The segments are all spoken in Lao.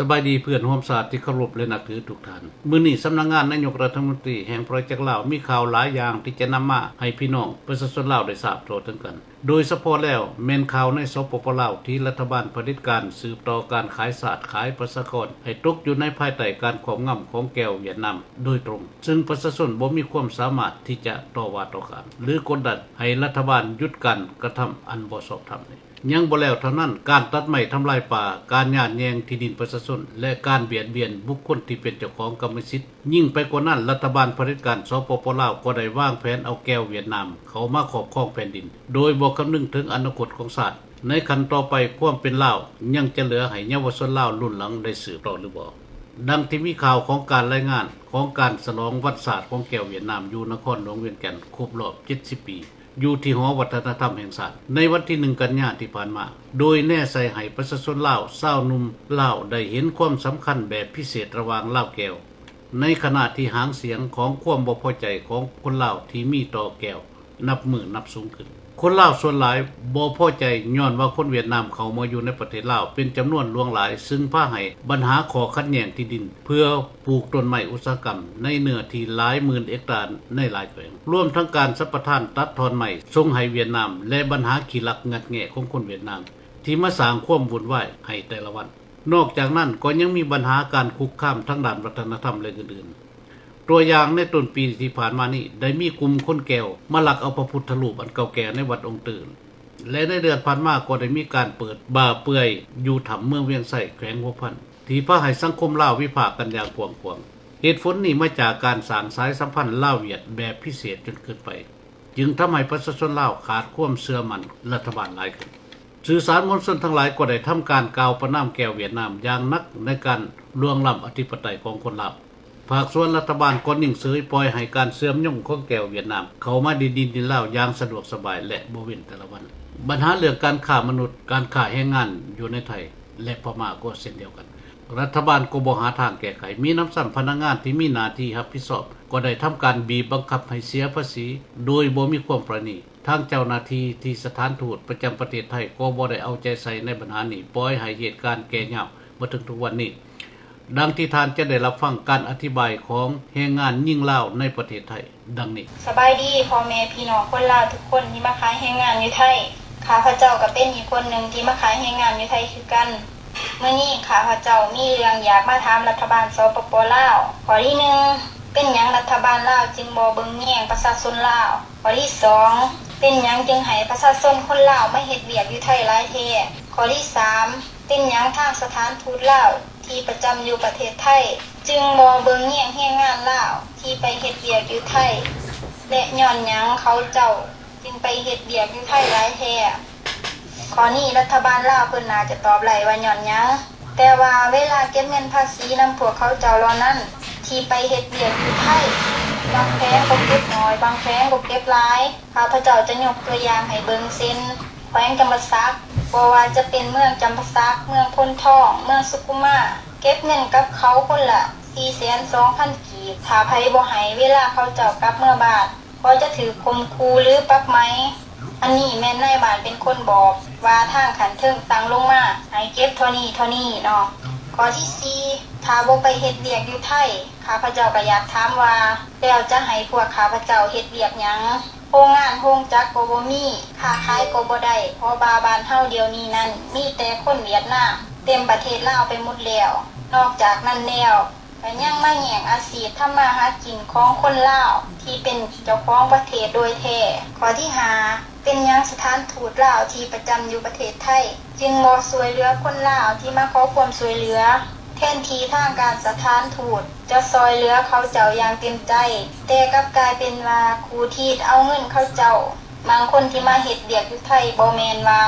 ສະບາຍດີເພື່ອນຮ່ວມຊາດທີ່ເຄົາລົບ ແລະ ນັບຖືທຸກທ່ານ. ມື້ນີ້ສຳນັກງານນາຍົກລັດຖະມົນຕີແຫ່ງປະຊາຊົນລາວ ມີຂ່າວຫຼາຍຢ່າງທີ່ຈະນຳມາໃຫ້ພີ່ນ້ອງປະຊາຊົນລາວໄດ້ຊາບທົ່ວເຖິງກັນ. ໂດຍສະເພາະແລ້ວແມ່ນຂ່າວໃນ ສປປ ລາວ ທີ່ລັດຖະບານຜະເດັດການສືບຕໍ່ການຂາຍຊາດ, ຂາຍປະຊາກອນໃຫ້ຕົກຢູ່ໃນພາຍໃຕ້ການຄວອບງຳຂອງແກວຫວຽດນາມໂດຍຕຣົງ, ເຊິ່ງປະຊາຊົນບໍ່ມີຄວາມສາມາດທີ່ຈະຕໍ່ວ່າຕໍ່ຂານ ຫຼື ກົດດັນໃຫ້ລັດຖະບານຢຸດການກະທຳອັນບໍ່ຊອບທຳນີ້. ຍັງບໍ່ແລ້ວເທົ່ານັ້ນ, ການຕັດໄມ້ທຳລາຍປ່າ, ການຍາດແຍ່ງທີ່ດິນປະຊາຊົນ ແລະ ການບຽດບຽນບຸກຄົນທີ່ເປັນເຈົ້າຂອງກຳມະສິດ. ຍິ່ງໄປກວ່ານັ້ນ, ລັດຖະບານຜະເດັດການ ສປປ ລາວ ກໍໄດ້ວາງແຜນເອົາແກວຫວຽດນາມເຂົ້າມາຄອບຄອງແຜ່ນດິນ ໂດຍບໍ່ຄຳນຶງເຖິງອະນາຄົດຂອງຊາດ. ໃນຂັ້ນຕໍ່ໄປ, ຄວາມເປັນລາວຍັງຈະເຫຼືອໃຫ້ເຍົາວະຊົນລາວລຸ້ນຫຼັງໄດ້ສືບຕໍ່ຫຼືບໍ່? ດັ່ງທີ່ມີຂ່າວຂອງການລາຍງານຂອງການສະຫຼອງວັນຊາດຂອງແກວຫວຽດນາມ ຢູ່ນະຄອນຫຼວງວຽງຈັນ ຄົບຮອບເຈັດສິບປີ ຢູ່ທີ່ຫໍວັດທະນະທຳແຫ່ງຊາດ ໃນວັນທີໜຶ່ງ ກັນຍາທີ່ຜ່ານມາ, ໂດຍແນໃສ່ໃຫ້ປະຊາຊົນລາວ ຊາວໜຸ່ມລາວໄດ້ເຫັນຄວາມສຳຄັນແບບພິເສດລະຫວ່າງລາວແກວ, ໃນຂະນະທີ່ຫາງສຽງຂອງຄວາມບໍ່ພໍໃຈຂອງຄົນລາວທີ່ມີຕໍ່ແກວນັບມື້ນັບສູງຂຶ້ນ. ຄົນລາວສ່ວນຫຼາຍບໍ່ພໍໃຈຍ້ອນວ່າຄົນຫວຽດນາມເຂົ້າມາຢູ່ໃນປະເທດລາວເປັນຈຳນວນຫຼວງຫຼາຍ, ຊຶ່ງພາໃຫ້ບັນຫາຂໍ້ຂັດແຍ່ງທີ່ດິນເພື່ອ ປູກຕົ້ນໄມ້ອຸດສາຫະກຳໃນເນື້ອທີ່ຫຼາຍໝື່ນເຮັກຕາໃນຫຼາຍແຂວງ, ລວມທັງການສຳປະທານຕັດທ່ອນໄມ້ສົ່ງໃຫ້ຫວຽດນາມ ແລະ ບັນຫາຂີ້ລັກງັດແງະຂອງຄົນຫວຽດນາມ ທີ່ມາສ້າງຄວາມວຸ່ນວາຍໃຫ້ແຕ່ລະວັນ. ນອກຈາກນັ້ນກໍຍັງມີບັນຫາການຄຸກຄາມທາງດ້ານວັດທະນະທຳ ແລະ ອື່ນໆ. ຕົວຢ່າງ, ໃນຕົ້ນປີທີ່ຜ່ານມານີ້ ໄດ້ມີກຸ່ມຄົນແກວມາລັກເອົາພະພຸດທະຮູບອັນເກົ່າແກ່ໃນວັດອົງຕື້ ແລະ ໃນເດືອນຜ່ານມາກໍໄດ້ມີການເປີດປ່າເປື່ອຍຢູ່ຖ້ຳເມືອງວຽງໄຊ ແຂວງຫົວພັນ ທີ່ພາໃຫ້ສັງຄົມລາວວິພາກກັນຢ່າງກວ້າງຂວາງ. ເຫດຜົນນີ້ມາຈາກການສ້າງສາຍສຳພັນລາວ-ຫວຽດແບບພິເສດຈົນເກີນໄປ, ຈຶ່ງທຳໃຫ້ປະຊາຊົນລາວຂາດຄວາມເຊື່ອໝັ້ນລັດຖະບານຫຼາຍຂຶ້ນ. ສື່ສານມວນຊົນທັງຫຼາຍກໍໄດ້ທຳການກ່າວປະນາມແກວຫວຽດນາມຢ່າງໜັກໃນການລ່ວງລ້ຳອະທິປະໄຕຂອງຄົນລາວ. ພາກສ່ວນລັດຖະບານກໍນິ່ງເສີຍ ປ່ອຍໃຫ້ການເຊື່ອມໂຍງຂອງແກວຫວຽດນາມເຂົ້າມາໃນດິນແດນລາວຢ່າງສະດວກສະບາຍ ແລະ ບໍ່ເວັ້ນແຕ່ລະວັນ. ບັນຫາເລື່ອງການຄ້າມະນຸດ, ການຄ້າແຮງງານຢູ່ໃນໄທ ແລະ ພະມ້າກໍເຊັ່ນດຽວກັນ. ລັດຖະບານກໍບໍ່ຫາທາງແກ້ໄຂ, ມີໜຳຊ້ຳພະນັກງານທີ່ມີໜ້າທີ່ຮັບຜິດຊອບກໍໄດ້ທຳການບີບບັງຄັບໃຫ້ເສຍພາສີໂດຍບໍ່ມີຄວາມປານີ. ທາງເຈົ້າໜ້າທີ່ທີ່ສະຖານທູດປະຈຳປະເທດໄທກໍບໍ່ໄດ້ເອົາໃຈໃສ່ໃນບັນຫານີ້, ປ່ອຍໃຫ້ເຫດການແກ່ຍາວມາເຖິງທຸກວັນນີ້. ດັ່ງທີ່ທ່ານຈະໄດ້ຮັບຟັງການອະທິບາຍຂອງແຮງງານຍິງລາວໃນປະເທດໄທດັ່ງນີ້. ສະບາຍດີພໍ່ແມ່ພີ່ນ້ອງຄົນລາວທຸກຄົນທີ່ມາຂາຍແຮງງານຢູ່ໄທ. ຂ້າພະເຈົ້າກໍເປັນອີກຄົນໜຶ່ງທີ່ມາຂາຍແຮງງານຢູ່ໄທຄືກັນ. ມື້ນີ້ຂ້າພະເຈົ້າມີເລື່ອງຢາກມາຖາມລັດຖະບານ ສປປ ລາວ. ຂໍ້ທີໜຶ່ງ, ເປັນຫຍັງລັດຖະບານລາວຈຶ່ງບໍ່ເບິ່ງແຍງປະຊາຊົນລາວ? ຂໍ້ທີສອງ, ເປັນຫຍັງຈຶ່ງໃຫ້ປະຊາຊົນຄົນລາວມາເຮັດວຽກຢູ່ໄທຫຼາຍແທ້? ຂໍ້ທີສາມ, ເປັນຫຍັງທາງສະຖານທູດລາວທີ່ປະຈຳຢູ່ປະເທດໄທ ຈຶ່ງບໍ່ເບິ່ງແຍງແຮງງານລາວທີ່ໄປເຮັດວຽກຢູ່ໄທ ແລະ ຍ້ອນຫຍັງເຂົາເຈົ້າຈຶ່ງໄປເຮັດວຽກຢູ່ໄທຫຼາຍແທ້? ຂໍ້ນີ້ລັດຖະບານລາວເພິ່ນໜ້າຈະຕອບໄດ້ວ່າຍ້ອນຫຍັງ, ແຕ່ວ່າເວລາເກັບເງິນພາສີນຳພວກເຂົາເຈົ້າເຫຼົ່ານັ້ນທີ່ໄປເຮັດວຽກຢູ່ໄທ, ບາງແຂວງກໍເກັບໜ້ອຍ, ບາງແຂວງກໍເກັບຫຼາຍ. ຂ້າພະເຈົ້າຈະຍົກຕົວຢ່າງໃຫ້ເບິ່ງເຊັ່ນ ແຂວງຈຳປາສັກ, ບໍ່ວ່າຈະເປັນເມືອງຈຳປາສັກ, ເມືອງໂພນທອງ, ເມືອງສຸຂຸມາ, ເກັບເງິນກັບເຂົາຄົນລະສີ່ແສນສອງພັນກີບ. ຖ້າໃຜບໍ່ໃຫ້ ເວລາເຂົາເຈົ້າກັບເມືອບ້ານ ກໍຈະຖືກຂົ່ມຂູ່ ຫຼື ປັບໃໝ. ອັນນີ້ແມ່ນນາຍບ້ານເປັນຄົນບອກວ່າທາງຂັ້ນເທິງສັ່ງລົງມາໃຫ້ເກັບເທົ່ານີ້ເທົ່ານີ້ເນາະ. ຂໍ້ທີສີ່ ຖ້າບໍ່ໄປເຮັດວຽກຢູ່ໄທ, ຂ້າພະເຈົ້າກໍຢາກຖາມວ່າ ແລ້ວຈະໃຫ້ພວກຂ້າພະເຈົ້າເຮັດວຽກຫຍັງ? ໂຮງງານໂຮງຈັກກໍບໍ່ມີ, ຄ້າຂາຍກໍບໍ່ໄດ້, ເພາະວ່າບ້ານເຮົາດຽວນີ້ນັ້ນ ມີແຕ່ຄົນຫວຽດນາມເຕັມປະເທດລາວໄປໝົດແລ້ວ. ນອກຈາກນັ້ນແລ້ວ ກໍຍັງມາແຍ່ງອາຊີບທຳມາຫາກິນຂອງຄົນລາວທີ່ເປັນເຈົ້າຂອງປະເທດໂດຍແທ້. ຂໍ້ທີຫ້າ ເປັນຫຍັງສະຖານທູດລາວທີ່ປະຈຳຢູ່ປະເທດໄທ ຈຶ່ງບໍ່ຊ່ວຍເຫຼືອຄົນລາວທີ່ມາຂໍຄວາມຊ່ວຍເຫຼືອ? ແທນທີ່ທາງການສະຖານທູດຈະຊ່ວຍເຫຼືອເຂົາເຈົ້າຢ່າງເຕັມໃຈ, ແຕ່ກັບກາຍເປັນວ່າຂູດຮີດເອົາເງິນເຂົາເຈົ້າ. ບາງຄົນທີ່ມາເຮັດວຽກຢູ່ໄທ ບໍ່ແມ່ນວ່າ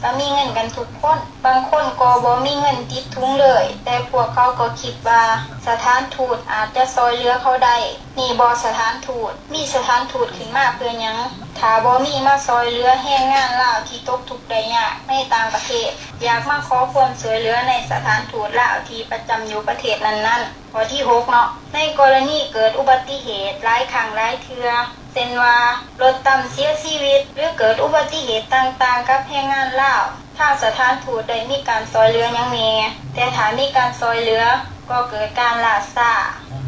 ຈະມີເງິນກັນທຸກຄົນ, ບາງຄົນກໍບໍ່ມີເງິນຕິດຖົງເລີຍ, ແຕ່ພວກເຂົາກໍຄິດວ່າສະຖານທູດອາດຈະຊ່ວຍເຫຼືອເຂົາໄດ້. ນີ້ບໍ່ສະຖານທູດ, ມີສະຖານທູດຂຶ້ນມາເພື່ອຫຍັງ ຖ້າບໍ່ມີມາຊ່ວຍເຫຼືອແຮງງານລາວທີ່ຕົກທຸກໄດ້ຍາກໃນຕ່າງປະເທດ, ຢາກມາຂໍຄວາມຊ່ວຍເຫຼືອໃນສະຖານທູດລາວທີ່ປະຈຳຢູ່ປະເທດນັ້ນໆ. ຂໍ້ທີຫົກເນາະ, ໃນກໍລະນີເກີດອຸບັດຕິເຫດຫຼາຍຄັ້ງຫຼາຍເທື່ອ ເຊັ່ນວ່າລົດຕຳເສຍຊີວິດ ຫຼື ເກີດອຸບັດຕິເຫດຕ່າງໆກັບແຮງງານລາວ, ທາງສະຖານທູດໄດ້ມີການຊ່ວຍເຫຼືອຫຍັງແດ່? ແຕ່ຖ້າມີການຊ່ວຍເຫຼືອ ກໍເກີດການລ່າຊ້າ,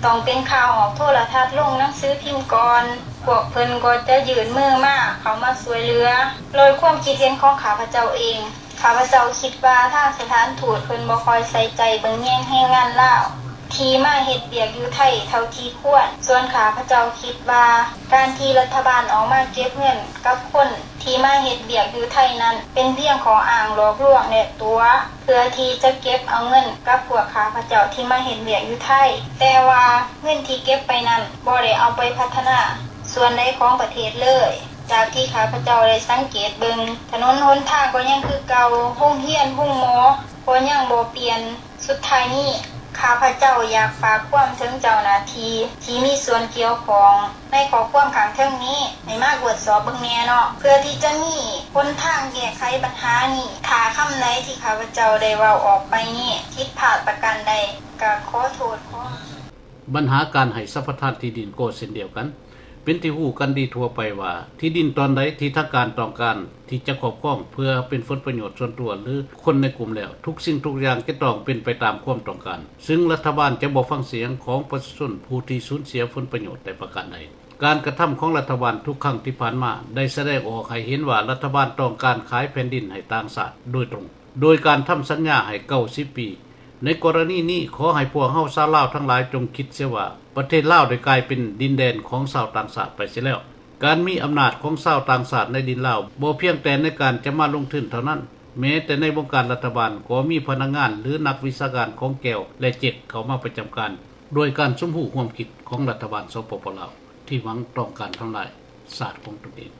ຕ້ອງເປັນຂ່າວອອກໂທລະທັດ, ລົງໜັງສືພິມກ່ອນ, ພວກເພິ່ນກໍຈະຍື່ນມືມາເຂົ້າມາຊ່ວຍເຫຼືອ. ໂດຍຄວາມຄິດເຫັນຂອງຂ້າພະເຈົ້າເອງ, ຂ້າພະເຈົ້າຄິດວ່າທາງສະຖານທູດເພິ່ນບໍ່ຄ່ອຍໃສ່ໃຈເບິ່ງແຍງແຮງງານລາວທີ່ມາເຮັດວຽກຢູ່ໄທເທົ່າທີ່ຄວນ. ສ່ວນຂ້າພະເຈົ້າຄິດວ່າ ການທີ່ລັດຖະບານອອກມາເກັບເງິນກັບຄົນທີ່ມາເຮັດວຽກຢູ່ໄທນັ້ນ ເປັນພຽງຂໍ້ອ້າງຫຼອກລວງ ແລະ ຕົວະ ເພື່ອທີ່ຈະເກັບເອົາເງິນກັບພວກຂ້າພະເຈົ້າທີ່ມາເຮັດວຽກຢູ່ໄທ, ແຕ່ວ່າເງິນທີ່ເກັບໄປນັ້ນບໍ່ໄດ້ເອົາໄປພັດທະນາສ່ວນໃດຂອງປະເທດເລີຍ. ຈາກທີ່ຂ້າພະເຈົ້າໄດ້ສັງເກດເບິ່ງ, ຖະໜົນຫົນທາງກໍຍັງຄືເກົ່າ, ໂຮງຮຽນ, ໂຮງໝໍກໍຍັງບໍ່ປ່ຽນ. ສຸດທ້າຍນີ້, ຂ້າພະເຈົ້າຢາກຝາກຄວາມເຖິງເຈົ້າໜ້າທີ່ທີ່ມີສ່ວນກ່ຽວຂ້ອງໃນຂໍ້ຄວາມຂ້າງເທິງນີ້ ໃຫ້ມາກວດສອບເບິ່ງແດ່ເນາະ, ເພື່ອທີ່ຈະມີຫົນທາງແກ້ໄຂບັນຫານີ້. ຖ້າຄຳໃດທີ່ຂ້າພະເຈົ້າໄດ້ເວົ້າອອກໄປນີ້ຜິດພາດປະການໃດ, ກໍຂໍໂທດຂໍອະໄພ. ບັນຫາການໃຫ້ສຳປະທານທີ່ດິນກໍເຊັ່ນດຽວກັນ. ເປັນທີ່ຮູ້ກັນດີທົ່ວໄປວ່າ ທີ່ດິນຕອນໃດທີ່ທາງການຕ້ອງການທີ່ຈະຄອບຄອງເພື່ອເປັນຜົນປະໂຫຍດສ່ວນຕົວ ຫຼື ຄົນໃນກຸ່ມແລ້ວ, ທຸກສິ່ງທຸກຢ່າງຈະຕ້ອງເປັນໄປຕາມຄວາມຕ້ອງການ, ຊຶ່ງລັດຖະບານຈະບໍ່ຟັງສຽງຂອງປະຊາຊົນຜູ້ທີ່ສູນເສຍຜົນປະໂຫຍດແຕ່ປະການໃດ. ການກະທຳຂອງລັດຖະບານທຸກຄັ້ງທີ່ຜ່ານມາໄດ້ສະແດງອອກໃຫ້ເຫັນວ່າລັດຖະບານຕ້ອງການຂາຍແຜ່ນດິນໃຫ້ຕ່າງຊາດໂດຍຕຣົງ ໂດຍການທຳສັນຍາໃຫ້ເກົ້າສິບປີ. ໃນກໍລະນີນີ້, ຂໍໃຫ້ພວກເຮົາຊາວລາວທັງຫຼາຍຈົ່ງຄິດເສຍວ່າ ປະເທດລາວໄດ້ກາຍເປັນດິນແດນຂອງຊາວຕ່າງຊາດໄປເສຍແລ້ວ. ການມີອຳນາດຂອງຊາວຕ່າງຊາດໃນດິນລາວ ບໍ່ພຽງແຕ່ໃນການຈະມາລົງທຶນເທົ່ານັ້ນ, ແມ້ແຕ່ໃນວົງການລັດຖະບານກໍມີພະນັກງານ ຫຼື ນັກວິຊາການຂອງແກວ ແລະ ເຈັກ ເຂົ້າມາປະຈຳການ ດ້ວຍການສົມຮູ້ຮ່ວມຄິດຂອງລັດຖະບານ ສປປ ລາວ ທີ່ຫວັງຕ້ອງການທຳລາຍຊາດຂອງຕົນເອງ.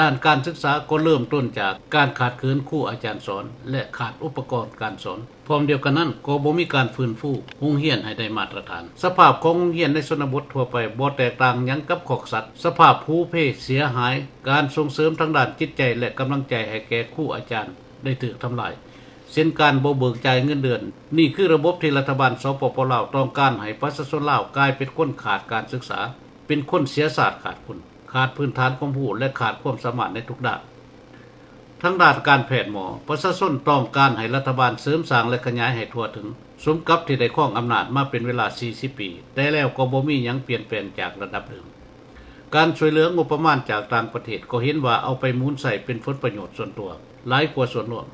ດ້ານການສຶກສາກໍເລີ່ມຕົ້ນຈາກການຂາດເຂີນຄູອາຈານສອນ ແລະ ຂາດອຸປະກອນການສອນ. ພ້ອມດຽວກັນນັ້ນກໍບໍ່ມີການຟື້ນຟູໂຮງຮຽນໃຫ້ໄດ້ມາດຕະຖານ. ສະພາບຂອງໂຮງຮຽນໃນຊົນນະບົດທົ່ວໄປບໍ່ແຕກຕ່າງຫຍັງກັບຄອກສັດ. ສະພາບຜູເພເສຍຫາຍ, ການສົ່ງເສີມທາງດ້ານຈິດໃຈ ແລະ ກຳລັງໃຈໃຫ້ແກ່ຄູອາຈານໄດ້ຖືກທຳລາຍ, ເຊັ່ນການບໍ່ເບີກຈ່າຍເງິນເດືອນ. ນີ້ຄືລະບົບທີ່ລັດຖະບານ ສປປ ລາວ ຕ້ອງການໃຫ້ປະຊາຊົນລາວກາຍເປັນຄົນຂາດການສຶກສາ, ເປັນຄົນເສຍຊາດຂາດຄຸນ, ຂາດພື້ນຖານຄວາມຮູ້ ແລະ ຂາດຄວາມສາມາດໃນທຸກດ້ານ. ທາງດ້ານການແພດໝໍ, ປະຊາຊົນຕ້ອງການໃຫ້ລັດຖະບານເສີມສ້າງ ແລະ ຂະຫຍາຍໃຫ້ທົ່ວເຖິງ, ສົມກັບທີ່ໄດ້ຄອງອຳນາດມາເປັນເວລາສີ່ສິບປີ, ແຕ່ແລ້ວກໍບໍ່ມີຫຍັງປ່ຽນແປງຈາກລະດັບເດີມ. ການຊ່ວຍເຫຼືອງົບປະມານຈາກຕ່າງປະເທດກໍເຫັນວ່າເອົາໄປໝູນໃຊ້ເປັນຜົນປະໂຫຍດສ່ວນຕົວຫຼາຍກວ່າສ່ວນລວມ.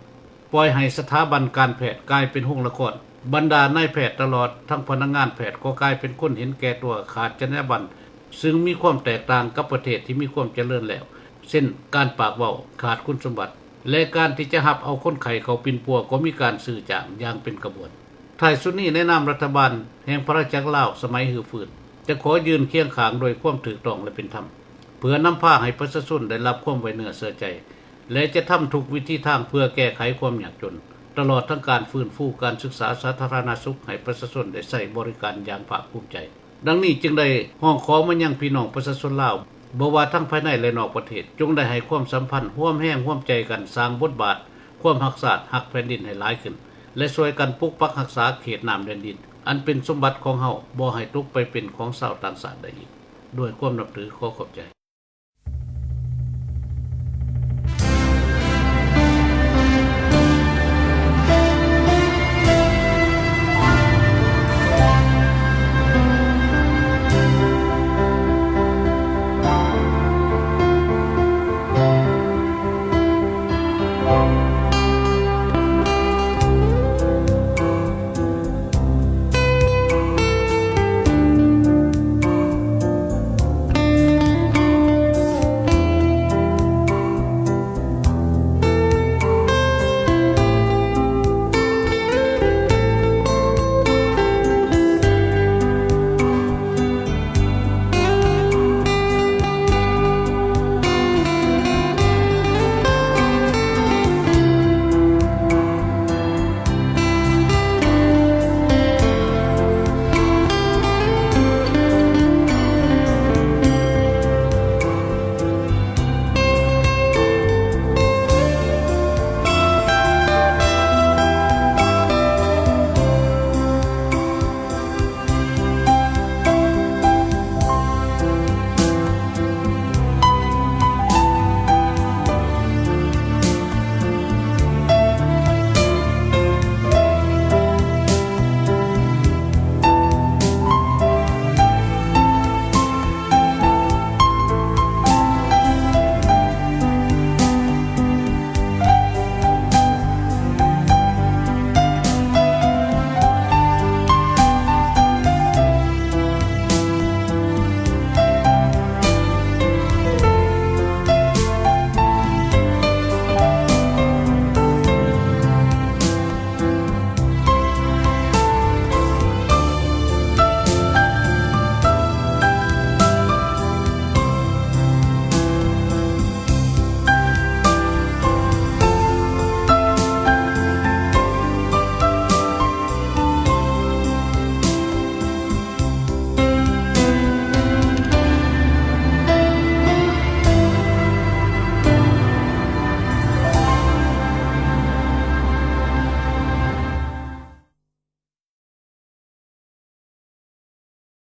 ປ່ອຍໃຫ້ສະຖາບັນການແພດກາຍເປັນໂຮງລະຄອນ. ບັນດານາຍແພດຕະຫຼອດທັງພະນັກງານແພດກໍກາຍເປັນຄົນເຫັນແກ່ຕົວ, ຂາດຈັນຍາບັນ, ຊຶ່ງມີຄວາມແຕກຕ່າງກັບປະເທດທີ່ມີຄວາມຈະເລີນແລ້ວ, ເຊັ່ນ ການປາກເວົ້າ, ຂາດຄຸນສົມບັດ ແລະ ການທີ່ຈະຮັບເອົາຄົນໄຂ້ເຂົ້າປິ່ນປົວກໍມີການຊື້ຈ້າງຢ່າງເປັນຂະບວນ. ທ້າຍສຸດນີ້, ໃນນາມລັດຖະບານແຫ່ງພະລາຊະອານາຈັກລາວສະໄໝຮື້ຟື້ນ, ຈະຂໍຢືນຄຽງຂ້າງດ້ວຍຄວາມຖືກຕ້ອງ ແລະ ເປັນທຳ, ເພື່ອນຳພາໃຫ້ປະຊາຊົນໄດ້ຮັບຄວາມໄວ້ເນື້ອເຊື່ອໃຈ ແລະ ຈະທຳທຸກວິທີທາງເພື່ອແກ້ໄຂຄວາມຍາກຈົນ, ຕະຫຼອດທັງການຟື້ນຟູການສຶກສາສາທາລະນະສຸກໃຫ້ປະຊາຊົນໄດ້ໃຊ້ບໍລິການຢ່າງພາກພູມໃຈ. ດັ່ງນີ້ຈຶ່ງໄດ້ຮ້ອງຂໍມາຍັງພີ່ນ້ອງປະຊາຊົນລາວ ບໍ່ວ່າທັງພາຍໃນ ແລະ ນອກປະເທດ ຈົ່ງໄດ້ໃຫ້ຄວາມສຳພັນ ຮ່ວມແຮງຮ່ວມໃຈກັນ ສ້າງບົດບາດຄວາມຮັກຊາດ ຮັກແຜ່ນດິນໃຫ້ຫຼາຍຂຶ້ນ ແລະ ຊ່ວຍກັນປົກປັກຮັກສາເຂດນ້ຳແດນດິນ ອັນເປັນສົມບັດຂອງເຮົາ ບໍ່ໃຫ້ຕົກໄປເປັນຂອງຊາວຕ່າງຊາດໄດ້ອີກ. ດ້ວຍຄວາມນັບຖື ຂໍຂອບໃຈ.